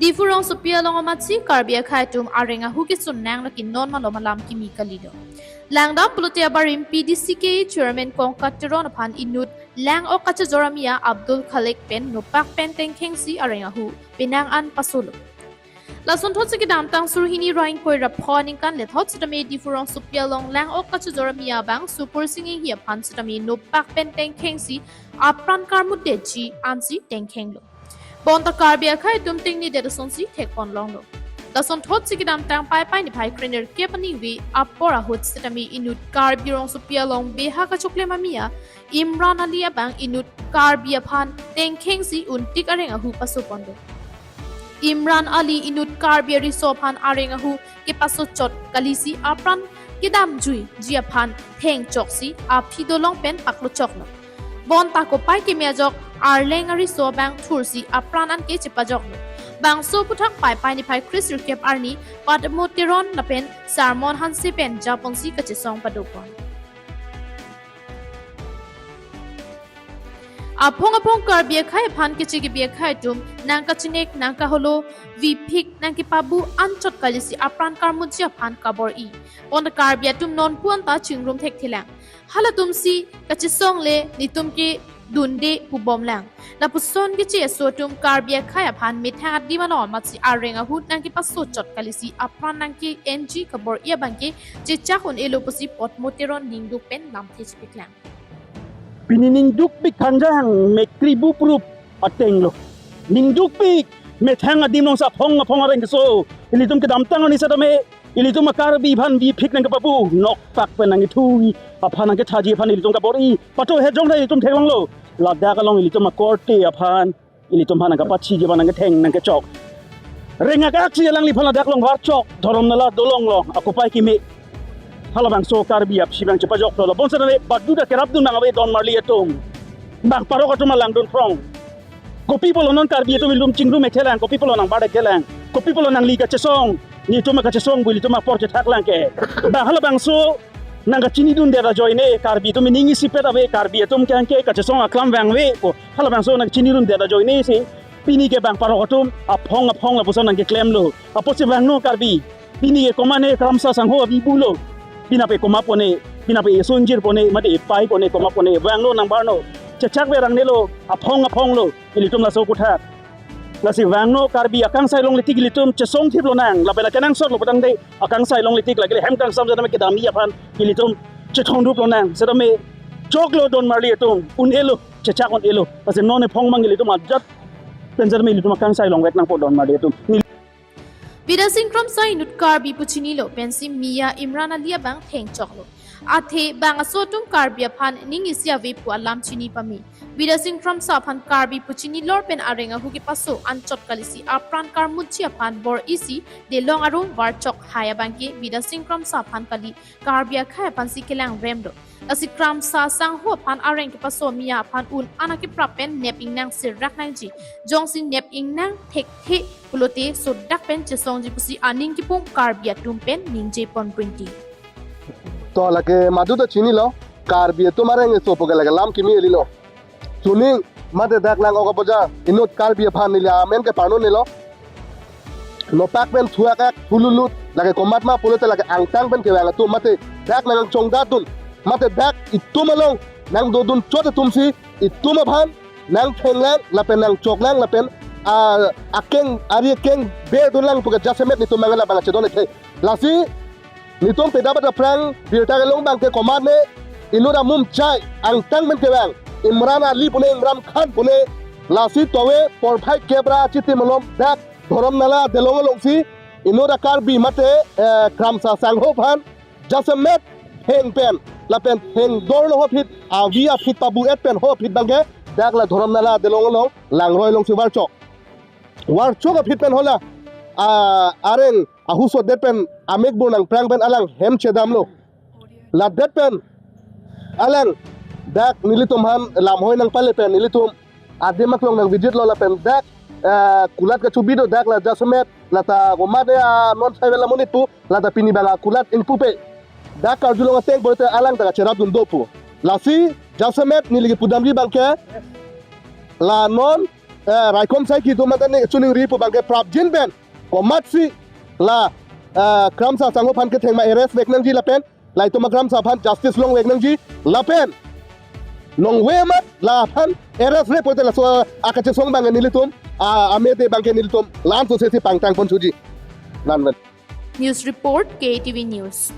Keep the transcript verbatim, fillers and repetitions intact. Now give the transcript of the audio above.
Diphu rongsopi along amatsi Karbi akhei atum areng ahu kesun nang lake non malom alam kimi kalilo. Langdam pulote abarim P D C K chairman Kongkat Teron aphan inut lang-ok kachejor amia Abdul Khalik pen nopak pen tengkhengsi areng ahu penang an pasolo. Lason thotsi kedamtang suri hini ra ingkoi ra pho aningkan lethot sitame Diphu rongsopi along lang-ok kachejor amia abang Sukursing Enghi aphan sitame nopak pen tengkhengsi apran karmutdetji ansi tengkhenglo. Bonta Karbi akhei atum tingni det asonsi thekpon longlo. Lason thotsi kedamtang Paipai niphai krenerkep aningve apor ahut sitame inut Karbi rongsopi along beha kachoklem amia Imran Ali abang inut Karbi aphan tengkhengsi untik areng ahu pasoponlo. Imran Ali inut Karbi ariso aphan areng ahu kepasochot kalisi apran kedamjuiji aphan thengchoksi aphi dolong pen paklochoklo. Bonta kopai keme ajok Arleng ariso abang thursi apran anke chepajoklo. Bangso aphuthak Paipai niphai kresirkep arni Padmo Teron lapen Sarmon Hanse pen japonsi kachesong padopon. Aphong aphong Karbi akhei aphan keche kebi akhei atum nangkachinek, nangkaholo, viphik, nangkepabu anchot kalisi apran karmutji aphan kabor-i. Bonta Karbi atum nonpu anta chingrum thekthelang. Halatumsi kachesong le netum kedunde pubomlang. Lapuson keche aso atum Karbi akhei aphan methang adim along amatsi areng ahu nangkepasochot kalisi apran nangke-enji kabor-i abangke chechak un-elo pusi Padmo Teron ningduk pen lamthe chipiklang. Pini ningdukpik khanjang mekri buprup atenglo. Ningdukpik methang adim alongsi aphong aphong areng keso. Ilitum kedamtang arni setame ilitum a-Karbi aphan viphik nangkepabu, nokpak pen nangkethui aphan nangkethaji aphan ilitum kabor-i. Pato hejong ta ilitum theklonglo. Ladak along ilitum akorte aphan ilitum aphan nangkapachiji aphan nangketheng nangkechok. Reng akaksi alangliphan ladak along varchok, Dhorom Nala dolong along akopai keme. Halabangso Karbi aphi abang chepajoklo. Bonsetame baduta kerapdun abang ave donmarli atum. Bang parok atum alangdun phrong. Kopi pulo non Karbi atum ilitum chingrum thelang, kopi pulo nangbar thelang, kopi pulo nangli kachesong, netum akachesong pu ilitum apor chethaklang ke. Bang halabangso nangkachinidundet ajoine, Karbi atum ining isipet ave, Karbi atum ke anke kachesong aklam vangve ko. Halabangso nangchinidundet ajoinesi pini ke bang parok atum aphong aphong lapuson nangkeklemlo. Apotsi vangno Karbi, pini ke komatne Kramsa sangho avi pulo. Pinape komat pone, pinape esungjir pone, mate epai pone, komat pone, vangno nangbarno. Chechak verangnelo, aphong aphonglo, ilitum laso aphuthak. Lasi vangno Karbi akangsai longle tik ilitum chesong thiplonang, lapen akenangsotlo putangte akangsai longle tik lake hem kangsam setame kedamji aphan ilitum chethongduplonang, setame choklo donmarli atum, un-elo, chechak un-elo. Lasi non ephong abang ilitum ajat pen setame ilitum akangsai longvek nangpo donmarli atum. Bidya Sing Kramsa inut Karbi pu chinilo pensi mia Imran Ali abang thengchoklo. Athe bang aso atum Karbi aphan ning isi ave pu alam chini pame. Bidya Sing Kramsa aphan Karbi pu chinilor pen areng ahu kepaso anchot kalisi apran karmutji aphan bor-isi delong arong varchok hai abangke Bidya Sing Kramsa aphan kali, Karbi akhei aphansi kelangremlo. Lasi Kramsa sangho aphan areng kepaso mia aphan un-an akeprap pen nep ingnang serak nangji. Jongsi nep ingnang thekthe pulote sodak pen chesongji pusi aning kipung Karbi atum pen ningje pon printi. To lake madu ta chinilo, Karbi atum areng keso pu ke lake lam kimi elilo. Chuning mate dak lang-ok apoja, inut Karbi aphan neli amen ke parno nelo. Nopak pen thuakak thululut, lake komatma pulote lake angtang pen kevang atum mate dak nangchongdatdun, mate dak itum along nangdodun chot atumsi itum aphan nangthenglang lapen nangchoklang lapen, ah, akeng ari akeng berdunlang pu ke jasemet netum mangala bang chedon-ik the. Lasi netum pedap aphrang birta kelong abangke komatne inut amum chai angtang pen kevang Imran Ali pune, Imran Khan pune. Lasi tove porphai kep ra achitim malom dak Dhorom Nala delong alongsi inut a-Karbi mate, eh, Kramsa sangho aphan jasemet theng pen lapen thengdor lo ho aphi, avi aphi pabu-et pen ho aphi abangke dak la Dhorom Nala delong along langroi alongsi varchok. Varchok aphi pen hala, ah, areng ahu sotdet pen amek bur nangprang pen alang hem chedamlo. Ladet pen alang dak nelitum aphan lamhoi nangpale pen nelitum adim aklong nang visit lo lapen dak, eh, kulat kachobi do dak la jasemet lata komatne, ah, non sai vela monit pu lata pini abang akulat ingpupe. Dak karjulong ateng pulote alang ta kacherapdun do pu. Lasi jasemet neli kepudamji abangke la non eh, raikom sai kedo mate ne choningri pu abangke prapjin pen komatsi la, eh, Kramsa Sangho aphan ketheng ma arrest vek nangji lapen la itum a Kramsa aphan justice long vek nangji lapen nongve amat la aphan arrest-re pulote laso akachesong abangke nelitum, a, amede abangke nelitum la-an sosesi pangtang pon thuji. Nanven. News report, K T V News.